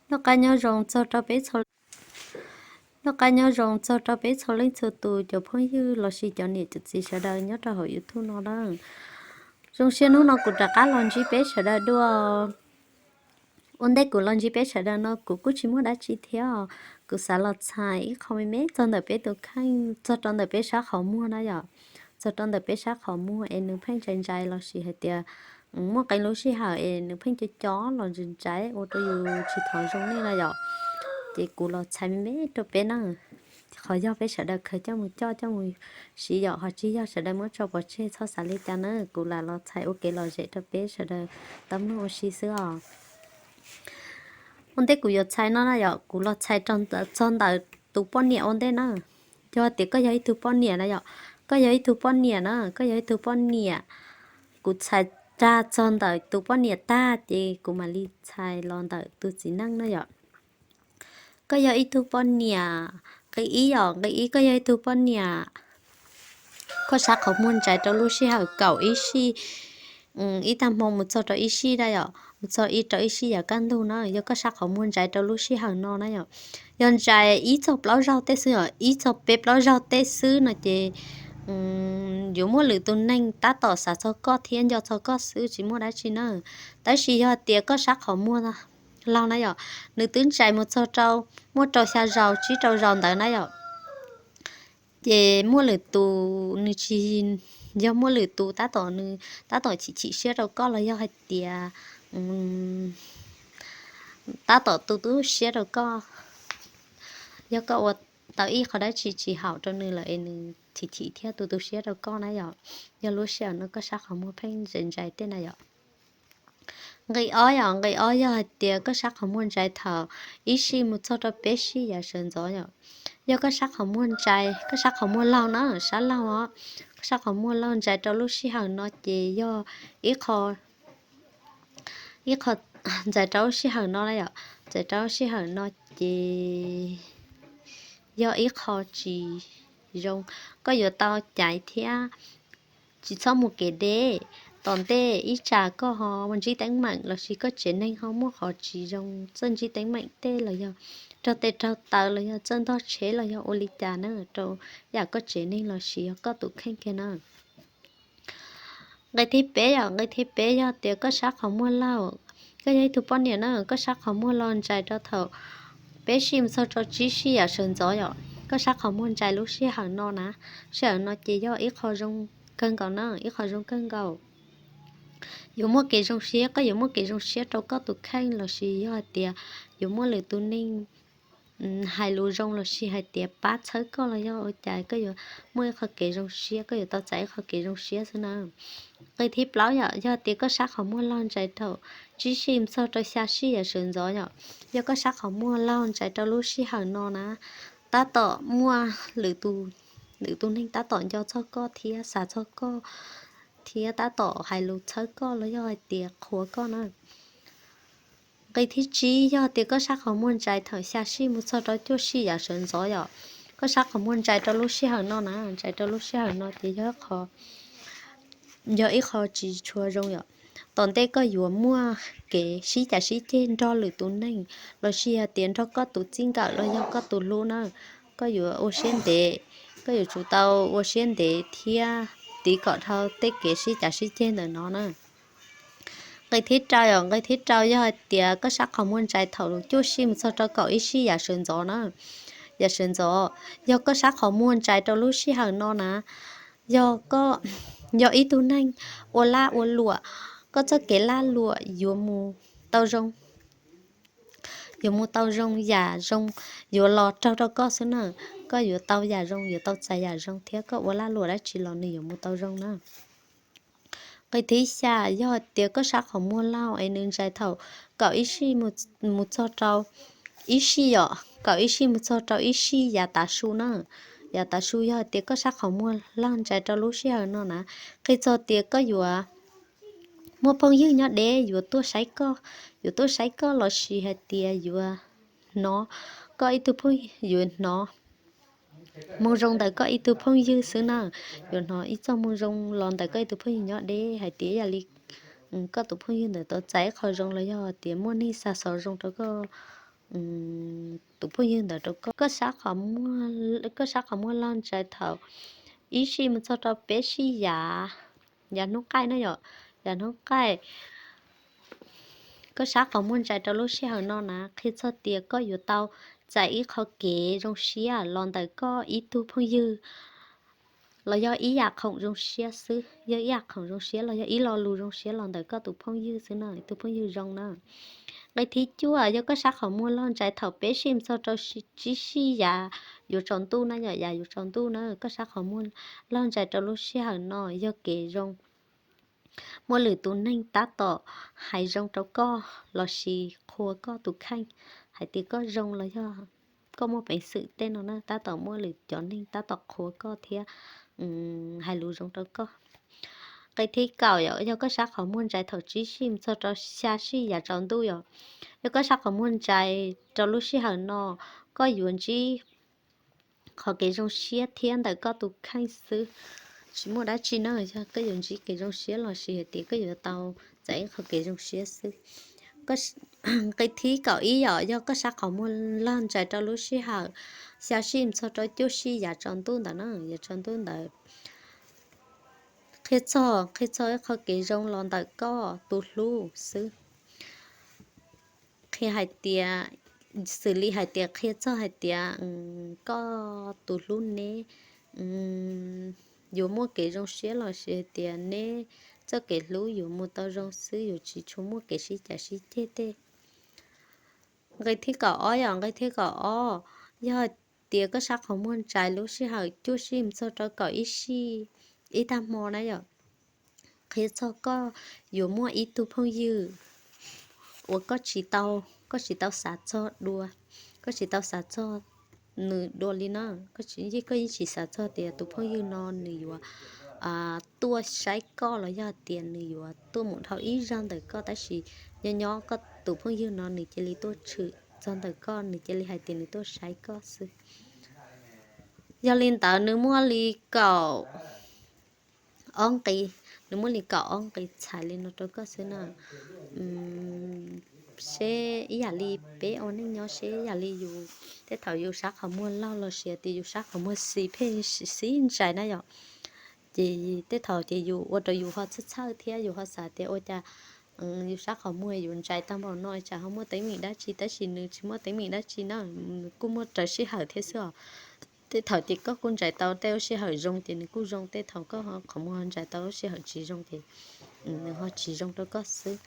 Noj qab nyob zoo txog rau peb txhua, noj qab nyob zoo txog rau peb txhua leej txhua tus cov phooj ywg los sis cov niam cov txiv sawv daws nyob rau hauv YouTube no na. Zoo siab hnub no kuv rov qab los ntsib peb sawv daws dua. Ua ntej kuv los ntsib peb sawv daws no kuv kuj tsis muaj dab tsi thiab os. Kuv xav los txhais ib qho me me txog ntawm peb tus kheej, txog rau ntawm peb sab qhov muag na yom. Txog rau ntawm peb sab qhov muag es nws pheej ntsais ntsais los sis hais tias muaj qee lub sij hawm es nws pheej co co los ntsais ntsais ua rau yus tsis thov zoo nej na yom. Ces kuv los txhais me me rau peb na. Qhov yog peb sawv daws khaws coj mus coj coj mus siv yom, ho tsis yog sawv daws muab tso pov tseg txhob xav li cas na, kuv lam los txhais ua kev lom zem rau peb sawv daws tau mloog ua si xwb os. Ua ntej kuv yuav txhais no na yom, kuv los txhais txog ntawm tus poj niam ua ntej na. Yog tias koj yog ib tug poj niam na yom, koj yog ib tug poj niam na, koj yog ib tug poj niam, kuv txhais tag txog ntawm tus poj niam tag ces kuv mam li txhais los ntawm tus txiv neej na yom. Koj yog ib tug poj niam, nqe ib yom, nqe ib koj yog ib tug poj niam, koj sab qhov muag ntsais rau lub sij hawm kaum ib sij, ib tag hmo mus txog rau ib sij na yom, mus txog ib rau ib sij yav kaj ntug na, yog koj sab qhov muag ntsais rau lub sij hawm no na yom. Yog ntsais ib txog plaub zaug tej xwb yom, ib txog peb plaub zaug tej xwb no ces yuav muaj lwm tus neeg tab tom xav txog koj thiab nco txog koj xwb tsis muaj dab tsi na. Tab sis yog tias koj sab qhov muag laug na yom, nws twb ntsais mus txog rau, muaj rau xya zaus tsib rau zaus ntawd na yom, ces muaj lwm tus nws tsis, yog muaj lwm tus tab tom nws tab tom chim chim siab rau koj los yog hais tias tab tom tu tu siab rau koj, yog koj ua tau ib qho dab tsi tsis haum rau nws lawm es nws chim chim thiab tu tu siab rau koj na yom. Yog lub sij hawm no koj sab qhov muag pheej ntsais ntsais tej na yom. Nqe ob yom, nqe ob yog hais tias koj sab qhov muag ntsais thaum ib sij mus txog rau peb sij yav sawv ntxov yom. Yog koj sab qhov muag ntsais, koj sab qhov muag laug na, sab laug os, koj sab qhov muag laug ntsais rau lub sij hawm no ces yog ib qho, ib qho ntsais rau lub sij hawm no na yom, ntsais rau lub sij hawm no ces yog ib qho tsis zoo, koj yuav tau caiv thiab tsis txhob mus kev deb. Tom ntej ib tsam koj ho ntsib teeb meem los sis koj tsev neeg ho muaj qhov tsis zoo txawj ntsib teeb meem tej los yog raug tes raug taw los yog txawj ntog tsheb los yog ua li cas na rau yam koj tsev neeg los sis yog koj tus kheej kiag na. Nqe thib peb yom, nqe thib peb yog tias koj sab qhov muag laug, koj yog ib tug poj niam na, koj sab qhov muag laug ntsais rau thaum peb sij mus txog rau tsib sij yav sawv ntxov yom, koj sab qhov muag ntsais lub sij hawm no na, sij hawm no ces yog ib qho zoo kawg nkaus na, ib qho zoo kawg nkaus. Yuav muaj kev zoo siab, koj yuav muaj kev zoo siab rau koj tus kheej los sis yog hais tias yuav muaj lwm tus neeg hais lus zoo los sis hais tias pab txhawb koj los yog ua cas koj yuav muaj ib qho kev zoo siab, koj yuav tau txais ib qho kev zoo siab xwb na. Nqe thib plaub yom, yog tias koj sab qhov muag laug ntsais thaum tsib sij mus txog rau xya sij yav sawv ntxov yom, yog koj sab qhov muag laug ntsais rau lub sij hawm no na, tab tom muaj lwm tus, lwm tus neeg tab tom nco txog koj thiab xav txog koj thiab tab tom hais lus txhawb koj los yog hais tias qhuas koj na. Nqe thib tsib yog tias koj sab qhov muag ntsais thaum xya sij mus txog rau cuaj sij yav sawv ntxov yom, koj sab qhov muag ntsais rau lub sij hawm no na, ntsais rau lub sij hawm no ces yog qho, yog ib qho tsis tshua zoo yom. Tom ntej koj yuav muaj kev sib cav sib ceg nrog lwm tus neeg los sis hais tias nrog koj tus txij nkawm los yog koj tus hlub na, koj yuav ua siab ntev, koj yuav tsum tau ua siab ntev thiab tiv kom dhau tej kev sib cav sib ceg ntawm no na. Nqe thib rau yom, nqe thib rau yog hais tias koj sab qhov muag ntsais thaum cuaj sij mus txog rau kaum ib sij yav sawv ntxov na, yav sawv ntxov, yog koj sab qhov muag ntsais rau lub sij hawm no na, yog koj yog ib tug neeg ua laj ua luam, koj txoj kev laj luam yuav mus tau zoo, yuav mus tau zoo, yam zoo yuav los raug rau koj xwb na. Koj yuav tau yam zoo, yuav tau txais yam zoo thiab koj ua laj luam dab tsi los nws yuav mus tau zoo na. Nqe thib xya yog tias koj sab qhov muag laug es nws ntsais thaum kaum ib sij mus txog rau ib sij yom, kaum ib sij mus txog rau ib sij yav tav su na. Yav tav su yog tias koj sab qhov muag laug ntsais rau lub sij hawm no na, qhia txog tias koj yuav muaj phooj ywg nyob deb yuav tuaj saib koj, yuav tuaj saib koj los sis hais tias yuav hnov koj ib tug phooj, yuav hnov moo zoo ntawm koj ib tug phooj ywg xwb na. Yuav hnov ib txoj moo zoo los ntawm koj ib tug phooj ywg nyob deb hais tias yam li koj tus phooj ywg ntawd tau txais ib qho zoo los yog tias muaj neeg xa xov zoo rau koj tus phooj ywg ntawd rau koj. Koj sab qhov muag, koj sab qhov muag log ntsais thaum ib sij mus txog rau peb sij yav, yav hnub qaij na yom, yav hnub qaij. Koj sab qhov muag ntsais rau lub sij hawm no na, qhia txog tias koj yuav tau txais ib qho kev zoo siab los ntawm koj ib tug phooj ywg, los yog ib yam khoom zoo siab xwb, yog ib yam khoom zoo siab los yog ib lo lus zoo siab los ntawm koj tus phooj ywg xwb na, tus phooj ywg zoo na. Nqe thib cuaj, yog koj sab qhov muag log ntsais thaum peb sij mus txog rau tsib sij yav yuav tsaus ntuj na yom, yav yuav tsaus ntuj na, koj sab qhov muag log ntsais rau lub sij hawm no yog kev zoo. Muaj lwm tus neeg tab tom hais zoo rau koj lossis qhuas koj tus kheej hais tias koj zoo los yog koj muaj peev xwm tej no na, tab tom muaj lwm cov neeg tab tom qhuas koj thiab hais lus zoo rau koj. Nqe thib kaum yog koj sab qhov muag ntsais thaum tsib sij mus txog rau xya sij yav tsaus ntuj yom. Yog koj sab qhov muag ntsais rau lub sij hawm no, koj yuav ntsib qhov kev zoo siab thiab ntawm koj tus kheej xwb, tsis muaj dab tsi na. Yog koj yuav ntsib kev zoo siab lossis hais tias koj yuav tau txais ib qho kev zoo siab xwb. Nqe thib kaum ib yom, yog koj sab qhov muag log ntsais rau lub sij hawm xya sij mus txog rau cuaj sij yav tsaus ntuj ntawd na, yav tsaus ntuj ntawd qhia txog, qhia txog ib qho kev zoo los ntawm koj tus hlub xwb. Qhia hais tias, xws li hais tias qhia txog hais tias koj tus hlub neb yuav muaj kev zoo siab lossis hais tias neb txoj kev hlub yuav mus tau zoo xwb, yuav tsis tshua muaj kev sib cav sib ceg tej. Nqe thib kaum ob yom, nqe thib kaum ob, yog hais tias koj sab qhov muag ntsais lub sij hawm cuaj sij mus txog rau kaum ib sij ib tag hmo na yom, qhia txog koj yuav muaj ib tug phooj ywg uas koj tsis tau, koj tsis tau xav txog dua, koj tsis tau xav txog nws dua li na. Koj yeej tsis xav txog tias tus phooj ywg no nws yuav tuaj saib koj los yog tias nws yuav tuaj mus dhau ib zaug ntawm koj, tab sis nyob nyob koj tus phooj ywg no nws cia li tuaj tshwm txog ntawm koj, nws cia li hais tias nws tuaj saib koj xwb. Yog li ntawd nws muaj li kaum ob nqi, nws muaj li kaum ob nqi txhais li no rau koj xwb na. Seb ib yam li peb ua neej nyob, seb ib yam li yus tej thaum yus sab qhov muag laug los sis tias yus sab qhov muag xis pheej xis ntsais na yom, ces tej thaum ces yus ua rau yus ho txhawj txhawj thiab yus ho xav tias ua cas yus sab qhov muag yus ntsais tau npaum no tsam ho muaj teeb meem dab tsi, tab sis nws tsis muaj teeb meem dab tsi na, nws kuj muaj raws sij hawm thiab xwb os. Tej thaum ces koj kuj ntsais tau tej lub sij hawm zoo ces nws kuj zoo, tej thaum koj qhov muag ntsais tau lub sij hawm tsis zoo ces nws ho tsis zoo rau koj xwb.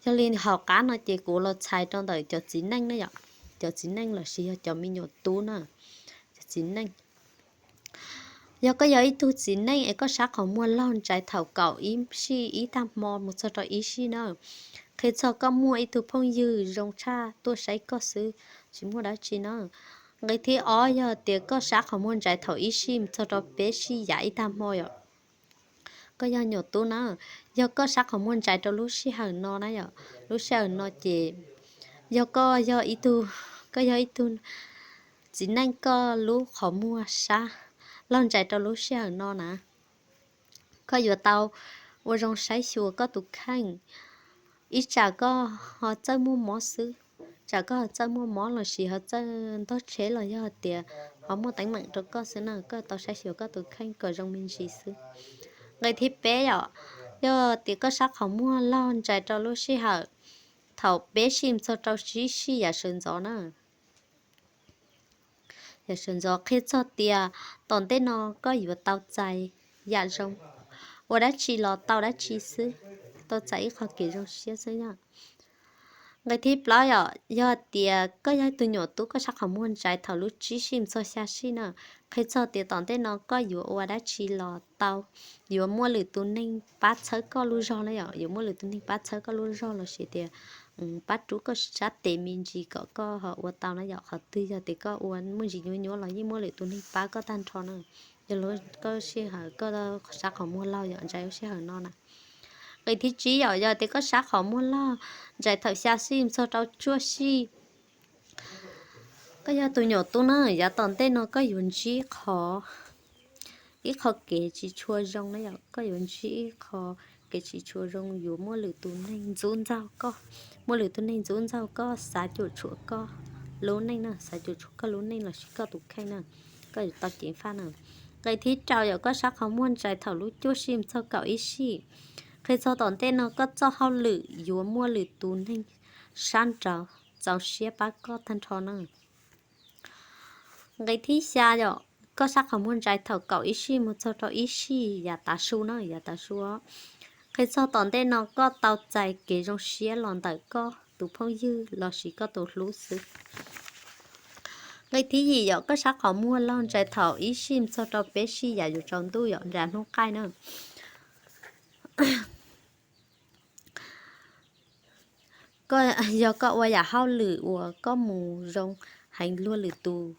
Yog li hauv qab no ces kuv los txhais rau ntawm cov txiv neej na yom, cov txiv neej los sis yog cov me nyuam tub na, cov txiv neej. Yog koj yog ib tug txiv neej es koj sab qhov muag laug ntsais thaum kaum ib sij ib tag hmo mus txog rau ib sij na, qhia txog koj muaj ib tug phooj ywg zoo tshaj tuaj saib koj xwb, tsis muaj dab tsi na. Nqe thib ob yog tias koj sab qhov muag ntsais thaum ib sij mus txog rau peb sij yav ib tag hmo yom. Koj yog nyuam tub na, yog koj sab qhov muag ntsais rau lub sij hawm no na yom, lub sij hawm no ces yog koj yog ib tug, koj yog ib tug txiv neej, koj lub qhov muag sab laug ntsais rau lub sij hawm no na, koj yuav tau ua zoo saib xyuas koj tus kheej. Ib tsam koj ho txawj muaj mob xwb, tsam koj ho txawj muaj mob los sis ho txawj ntog tsheb los yog tias ho muaj teeb meem rau koj xwb na, koj tau saib xyuas koj tus kheej kom zoo me ntsis xwb. Nqe thib peb yom, yog tias koj sab qhov muag laug ntsais rau lub sij hawm thaum peb sij mus txog rau tsib sij yav sawv ntxov na, yav sawv ntxov qhia txog tias tom ntej no koj yuav tau txais yam zoo, ua dab tsi los tau dab tsi xwb, tau txais ib qho kev zoo siab xwb yom. Nqe thib plaub yom, yog tias koj yog tus nyuam tub koj sab qhov muag ntsais thaum lub tsib sij mus txog xya sij na, qhia txog tias tom ntej no koj yuav ua dab tsi los tau, yuav muaj lwm tus neeg pab txhawb koj lub zog na yom, yuav muaj lwm tus neeg pab txhawb koj lub zog los sis tias pab rub koj sab tes me ntsis kom koj ho ua tau na yom. Qhov twg yog tias koj ua muaj ntsis nyuab nyuab los yeej muaj lwm tus neeg pab koj tag nrho na. Yog lub koj sij hawm koj sab qhov muag laug yom, ntsais lub sij hawm no na. Nqe thib tsib yom, yog tias koj sab qhov muag laug ntsais thaum xya sij mus txog rau cuaj sij, koj yog tus nyuam tub na, yav tom ntej no koj yuav ntsib qhov, ib qho kev tsis tshua zoo na yom, koj yuav ntsib ib qho kev tsis tshua zoo yuav muaj lwm tus neeg ntxub ntxaug koj. Muaj lwm tus neeg ntxub ntxaug koj, xav cuam tshuam koj lub neej na, xav cuam tshuam koj lub neej lossis koj tus kheej na, koj yuav tau ceev faj na. Nqe thib rau yog koj sab qhov muag ntsais thaum lub cuaj sij mus txog kaum ib sij. Qhia txog tom ntej no koj txoj hauj lwm yuav muaj lwm tus neeg sab nraud txaus siab pab koj tag nrho na. Nqe thib xya yog koj sab qhov muag ntsais thaum kaum ib sij mus txog rau ib sij yav tav su na, yav tav su. Qhia txog tom ntej no koj tau txais kev zoo siab los ntawm koj tus phooj ywg lossis koj tus hlub xwb. Nqe thib yim yog koj sab qhov muag laug ntsais thaum ib sij mus txog rau peb sij yav yuav tsaus ntuj yog nram hnub qaij na. Yog koj ua yam hauj lwm uas koj mus zoo heev luag lwm tus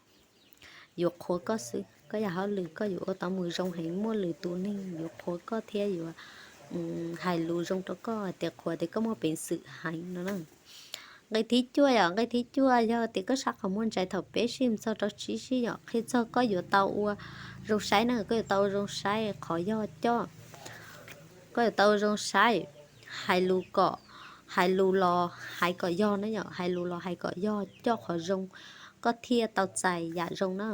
yuav qhuas koj xwb. Koj yam hauj lwm koj yuav ua tau mus zoo heev, muaj lwm tus neeg yuav qhuas koj thiab yuav hais lus zoo rau koj hais tias qhuas tias koj muaj peev xwm heev no na. Nqe thib cuaj yog, nqe thib cuaj yog tias koj sab qhov muag ntsais thaum peb sij mus txog rau tsib sij yog qhia txog koj yuav tau ua zoo saib na, koj yuav tau ua zoo saib qhov yog coj, koj yuav tau ua zoo saib, hais lus kom, hais lus los hais kom yog na yom, hais lus los hais kom yog coj qhov zoo, koj thiaj tau txais yam zoo na.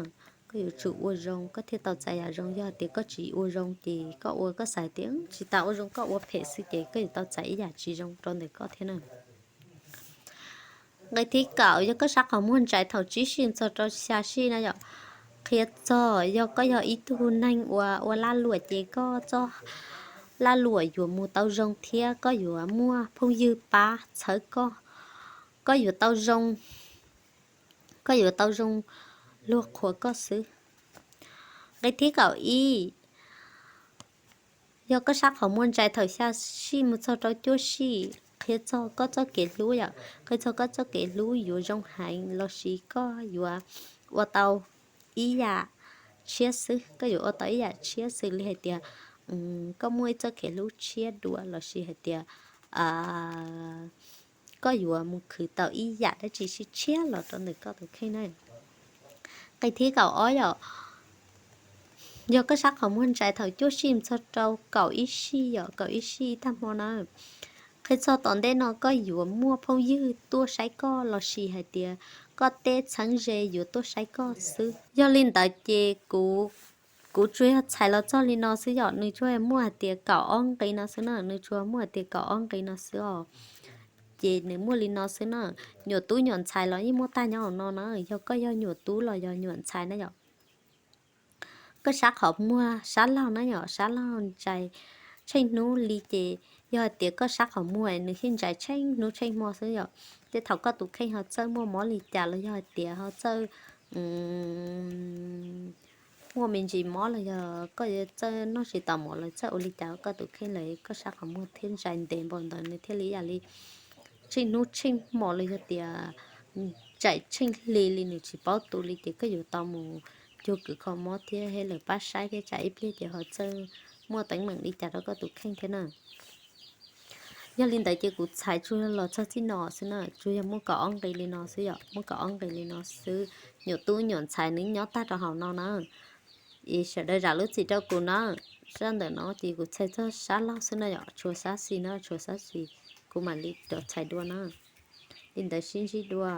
Koj yuav tsum ua zoo koj thiaj tau txais yam zoo, yog tias koj tsis ua zoo ces koj ua koj xav tias tsis tas ua zoo, koj ua phem xwb ces koj yuav tau txais ib yam tsis zoo rau ntawm koj thiab na. Nqe thib kaum yog koj sab qhov muag ntsais thaum tsib sij txog rau xya sij na yom, qhia txog yog koj yog ib tug neeg uas ua laj luam ces koj txoj laj luam yuav mus tau zoo thiab koj yuav muaj phooj ywg pab txhawb koj, koj yuav tau zoo, koj yuav tau zoo luag qhuas koj xwb. Nqe thib kaum ib yog koj sab qhov muag ntsais thaum xya sij mus txog rau cuaj sij, qhia txog koj txoj kev hlub yom, qhia txog koj txoj kev hlub yuav zoo heev lossis koj yuav ua tau ib yam tshiab xwb, koj yuav ua tau ib yam tshiab xws li hais tias koj muaj ib txoj kev hlub tshiab dua lossis hais tias koj yuav mus khwv tau ib yam dab tsi tshiab tshiab los rau ntawm koj tus kheej na. Nqe thib kaum ob yom, yog koj sab qhov muag ntsais thaum cuaj sij mus txog rau kaum ib sij yom, kaum ib sij ib tag hmo na, qhia txog tom ntej no koj yuav muaj phooj ywg tuaj saib koj lossis hais tias koj tej txheeb ze yuav tuaj saib koj xwb. Yog li ntawd ces kuv, kuv tsuas yog txhais los txog li no xwb yom, nws tsuas muaj hais tias kaum ob nqe no xwb na, nws tsuas muaj hais tias kaum ob nqe no xwb os. Ces nws muaj li no xwb na, nyuam tub nyuam ntxhais los yeej muaj tag nyob hauv no na, yog koj yog nyuam tub los yog nyuam ntxhais na yom. Koj sab qhov muag sab laug na yom, sab laug ntsais tsheej hnub li ces yog hais tias koj sab qhov muag nws thiaj ntsais tsheej hnub tsheej hmo xwb yom. Tej thaum koj tus kheej ho txawj muaj mob li cas los yog hais tias ho txawj muaj me ntsis mob los yog koj txawj noj tsis tau mov los txawj ua li cas koj tus kheej los koj sab qhov muag thiaj ntsais ntev npaum ntawd nws thiaj li ib yam li tsheej hnub tsheej hmo los yog tias ntsais tsheej hli li nws tsis paub tu li ces koj yuav tau mus cuag kws kho mob thiab hab lawv pab saib thiab tsam ib pliag ces ho txawj muaj teeb meem li cas rau koj tus kheej thiab na. Yog li ntawd ces kuv txhais tsuas los txog txij no xwb na, tsuas yog muaj kaum ob nqe li no xwb yom, muaj kaum ob nqe li no xwb. Nyuam tub nyuam ntxhais nws nyob tag rau hauv no na. Es sawv daws zam lub txim rau kuv na. Sab ntawm no ces kuv txhais txog sab laug xwb na yom, tshuav sab xis na, tshuav sab xis, kuv mam li rov txhais dua na. Li ntawd sib ntsib dua.